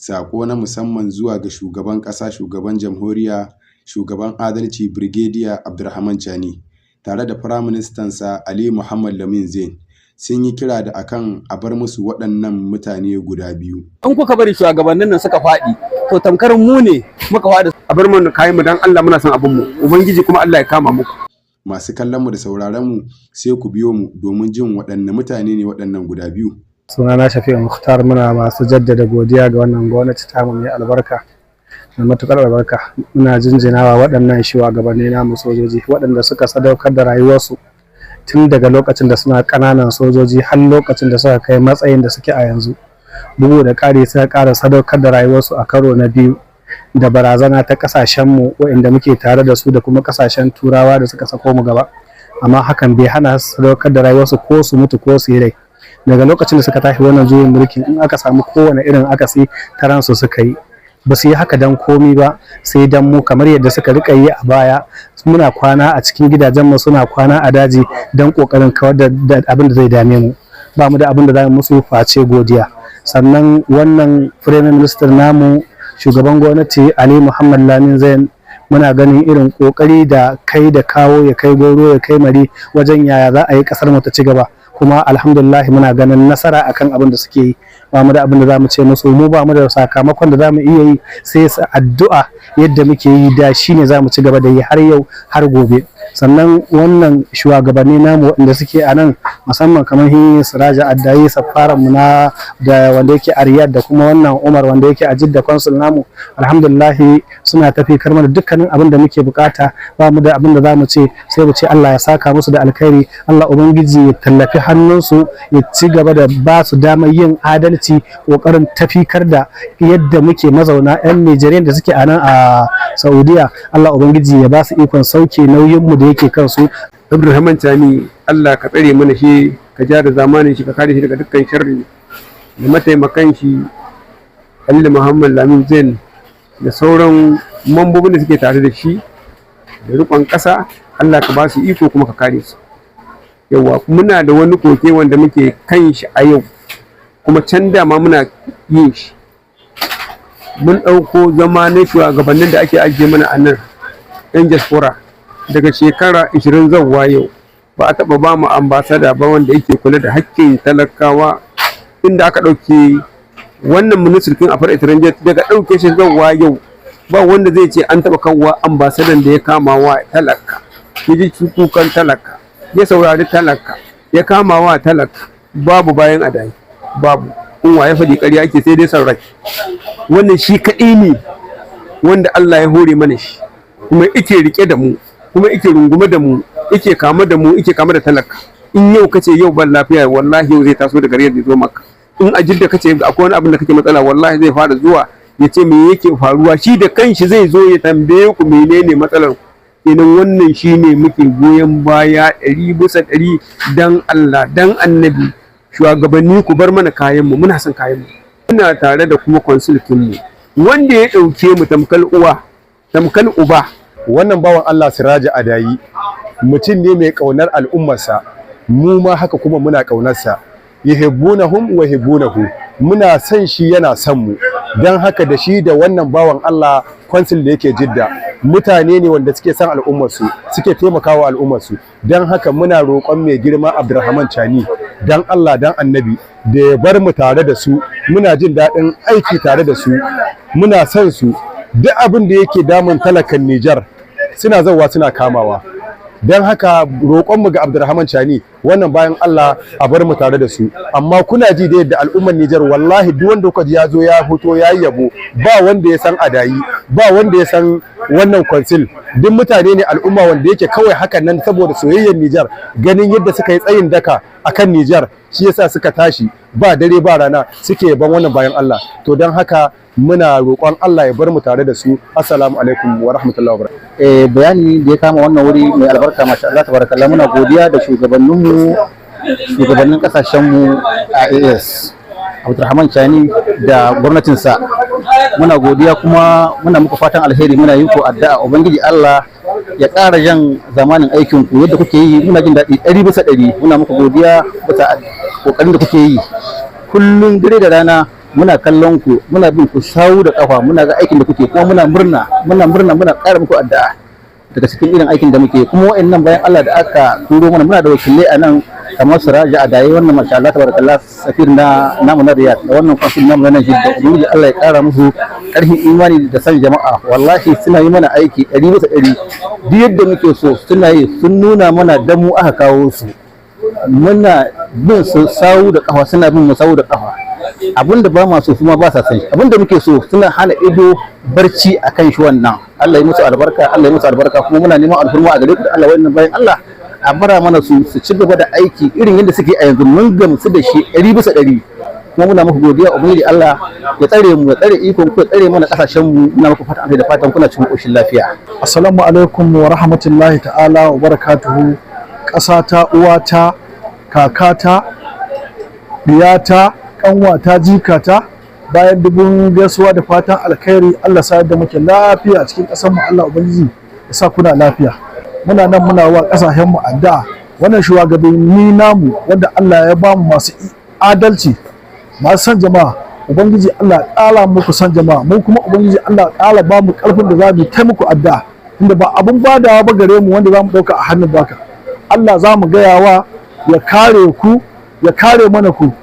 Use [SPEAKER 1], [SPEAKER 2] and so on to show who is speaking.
[SPEAKER 1] Saƙo na musamman zuwa ga shugaban ƙasa, shugaban jamhuriya, shugaban adalci, Brigadier Abdurrahman Chani, tare da Firaministansa Ali Muhammad Lamin Zain, sun yi kira da akan a bar musu waɗannan mutane guda biyu.
[SPEAKER 2] In kuka bari shugabannin nan suka faɗi, to tamkar mu ne muka faɗi.
[SPEAKER 3] A bar mana kayan mu dan Allah, muna son abin mu. Ubangiji kuma Allah ya kama muku.
[SPEAKER 1] Masu kallon mu da sauraron mu, sai ku biyo mu domin jin waɗanne mutane ne waɗannan guda biyu.
[SPEAKER 4] Sunana Shafi'u Mukhtar. Muna masu jaddada godiya ga wannan gwamnati tamu mai albarka, mai matukar albarka. Muna jinjinawa waɗannan shugabanni namu sojoji, waɗanda suka sadaukar da rayuwarsu tun daga lokacin da suna ƙananan sojoji har lokacin da suka kai matsayin da suke a yanzu. Bugu da ƙari, suka ƙara sadaukar da rayuwarsu a karo na biyu da barazana ta ƙasashenmu waɗanda muke tare da su da kuma ƙasashen Turawa da suka sako mu gaba, amma hakan bai hana su sadaukar da rayuwarsu ko su mutu ko su yi rai. Daga lokacin da suka tashi wannan juyin mulkin, in aka samu kowane irin akasi, taransu suka yi. Ba su yi haka dan komi ba sai dan mu, kamar yadda suka rika yi a baya. Muna kwana a cikin gidajenmu, suna kwana a daji don kokarin kawar da abin da zai dame mu. Ba mu da abin da za mu musu face godiya. Sannan wannan Prime Minister namu, shugaban gwamnati Ali Muhammad Lamin Zain, muna ganin irin kokari da kai da kawo, ya kai goro ya kai mari wajen yaya za a yi kasar mu ta ci gaba. Kuma alhamdulillah, muna ganin nasara akan abin da suke yi. Ba mu da abin da za mu ce musu, mu ba mu da sakamakon da za mu iya yi sai addu'a. Yadda muke yi da shine za mu ci gaba da yi har yau har gobe. Sannan wannan shugabanni namu waɗanda suke a nan, musamman kamar hi Siraja Addayi, safaran mu na da wanda yake a Riyadh, da kuma wannan Umar wanda yake a Jidda, consul namu, alhamdulillah, suna tafi mana dukkanin abin da muke bukata. Ba mu da abin da za mu ce sai mu ce Allah ya saka musu da alkhairi, Allah ubangiji ya tallafi hannunsu, ya ci gaba da ba su damar yin adalci, kokarin tafikar da yadda muke mazauna yan Nijeriya da suke a nan a Saudiya. Allah ubangiji ya ba su ikon sauke nauyin mu da yake kansu.
[SPEAKER 3] Abdulrahman Tani, Allah ka tsare mana shi, ka ja da zamanin shi, ka kare shi daga dukkan sharri, da mataimakan shi Ali Muhammad Lamin Zain da sauran mambobin da suke tare da shi da riƙon ƙasa. Allah ka ba su iko kuma ka kare su. Yawa, muna da wani koke wanda muke kan shi a yau, kuma can dama muna yin shi. Mun ɗauko zama na shugabannin da ake ajiye mana a nan yan diaspora daga shekara 20 zuwa yau, ba a taɓa ba mu ambassador ba wanda yake kula da hakkin talakawa. Inda aka ɗauke wannan ministrin affaires étrangères, daga ɗauke shi zuwa yau, ba wanda zai ce an taɓa kawowa ambassadan da ya kama wa talaka, ya ji kukan talaka, ya saurari talaka, ya kama wa talaka. Babu. Bayan Adayi babu. In wa ya faɗi, ƙarya ake, sai dai son rai. Wannan shi kaɗai ne wanda Allah ya hore mana shi, kuma yake rike da mu, kuma yake rungume da mu, yake kama da mu, yake kama da talaka. In yau kace yau ban lafiya, wallahi yau zai taso daga Riyadh zai zo maka. In a Jidda kace akwai wani abin da kake matsala, wallahi zai fara zuwa ya ce me yake faruwa. Shi da kanshi zai zo ya tambaye ku menene matsalar ku. Kenan wannan shine muke goyon baya 100%. Dan Allah dan Annabi, shugabanni, ku bar mana kayan mu, muna son kayan mu. Muna tare da kuma consul mu wanda ya ɗauke mu tamkal uwa tamkal uba.
[SPEAKER 5] Wannan bawan Allah Siraja Adayi mutum ne mai ƙaunar al'ummarsa, mu ma haka kuma muna ƙaunarsa. Yuhibbunahum wa yuhibbunahu, muna son shi, yana son mu. Don haka da shi da wannan bawan Allah consul da yake Jidda, mutane ne wanda suke son al'ummarsu, suke taimakawa al'ummarsu. Don haka muna roƙon mai girma Abdulrahman Chani, don Allah don Annabi, da ya bar mu tare da su. Muna jin daɗin aiki tare da su, muna son su. Duk abin da yake damun talakan Nijar, suna zauwa suna kamawa. Don haka roƙonmu ga Abdulrahman Chani, wannan bayan Allah a bar mu tare da su. Amma kuna ji da yadda al'ummar Nijar, wallahi duk wanda kuka ji ya zo ya fito ya yi yabo, ba wanda ya san Adayi, ba wanda ya san wannan consul. Duk mutane ne al'umma wanda yake kawai hakan nan saboda soyayyar Nijar, ganin yadda suka yi tsayin daka akan Nijar, shi yasa suka tashi ba dare ba rana suke yaban wannan bayan Allah. To don haka muna roƙon Allah ya bar mu tare da su. Assalamu alaikum wa rahmatullahi wa barakatuh.
[SPEAKER 6] Bayani da ya kama wannan wuri mai albarka, masha Allah tabarakallah, muna godiya da shugabanninmu, shugabannin kasashenmu AES, Abdulrahman Chani da gwamnatinsa. Muna godiya kuma muna muku fatan alheri, muna yi ku addu'a ubangiji Allah ya ƙara jan zamanin aikin ku. Yadda kuke yi, muna jin daɗi 100%. Muna muku godiya bisa ƙoƙarin da kuke yi kullum dare da rana. Muna kallon ku, muna bin ku sawu da kafa, muna ga aikin da kuke, kuma muna murna, muna murna, muna ƙara muku addu'a daga cikin irin aikin da muke. Kuma wa'annan bayan Allah da aka turo mana, muna da wakilai a nan kamar Siraja Adaye, wannan masha Allah tabarakallah, safir na namu na Riyadh, da wannan consul namu na nan Jidda. Ubangiji Allah ya kara musu karfin imani da san jama'a. Wallahi suna yi mana aiki 100%, duk yadda muke so suna yi. Sun nuna mana dan mu aka kawo su. Muna bin su sawu da kafa, suna bin mu sawu da kafa. Abinda ba ma so, su ma ba sa san shi. Abinda muke so, suna hana ido barci akan shi. Wannan Allah ya musu albarka, Allah ya musu albarka. Kuma muna neman alhurma a gare ku da Allah, wannan bayan Allah a bara mana su, su ci gaba da aiki irin yadda suke a yanzu. Mun gamsu da shi 100%, kuma muna muku godiya. Ubangiji Allah ya tsare mu, ya tsare ikon ku, ya tsare mana kasashen mu. Muna muku fatan da fatan kuna cikin koshin lafiya.
[SPEAKER 7] Assalamu alaikum wa rahmatullahi ta'ala wa barakatuhu. Ƙasata, uwata, kakata, diyata, ƙanwata, jikata, bayan dubun gaisuwa da fatan alkhairi, Allah sa da muke lafiya a cikin ƙasar mu, Allah ubangiji ya sa kuna lafiya. Muna nan muna wa ƙasashen mu addu'a. Wannan shugabanni namu wanda Allah ya bamu, masu adalci, masu san jama'a, ubangiji Allah ya ƙara muku san jama'a. Mu kuma ubangiji Allah ya ƙara ba mu ƙarfin da za mu yi muku addu'a, tunda ba abun badawa ba gare mu wanda za mu ɗauka a hannun baka. Allah za mu gaya wa ya kare ku, ya kare mana ku.